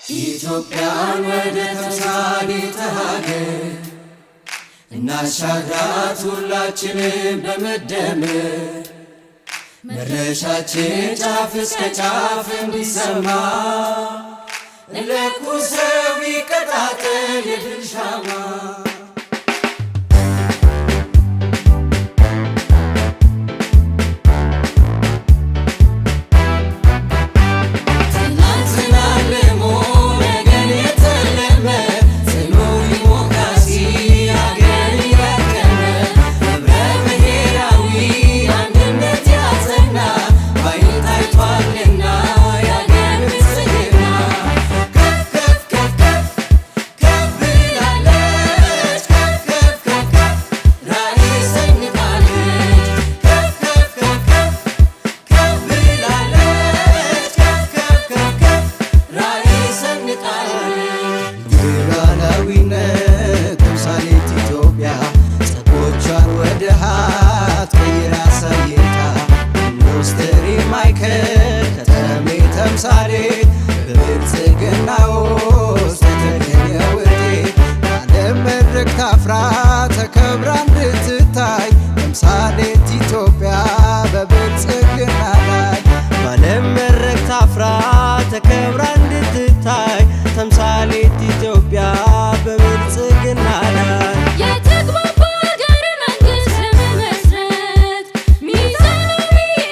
ኢትዮጵያን ወደ ተምሳሌተ ሀገር እናሻግራት ሁላችንም በመደመር፣ መድረሻችን ጫፍ እስከ ጫፍ እንዲሰማ እንለኩሰው ይቀጣጠል የድል ሻማ። ትናንትና አልሞ ነገን የተለመ፣ ጽኑ ዲሞክራሲ አገር ያቀመ፣ ህብረ ብሔራዊ አንድነት ያጸና፣ ባይን ታይቷልና የአገር ብልጽግና። ከፍ ከፍ ከፍ ከፍ ከፍ ብላለች፣ ከፍ ከፍ ከፍ ከፍ ራዕይ ሰንቃለች። ከፍ ከፍ ከፍ ከፍ ከፍ ብላለች፣ ከፍ ከፍ ከፍ ከፍ ራዕይ ሰንቃለች። የሉዓላዊነት ተምሳሌት ኢትዮጵያ ጸጎቿን ወደ ሀብት ቀይራ አሳይታ፣ ኢንዱስትሪ ማዕከል ከተሜ ተምሳሌት፣ በብልጽግና ውስጥ የተገኘ ውጤት፣ ዓለም መድረክ ታፍራ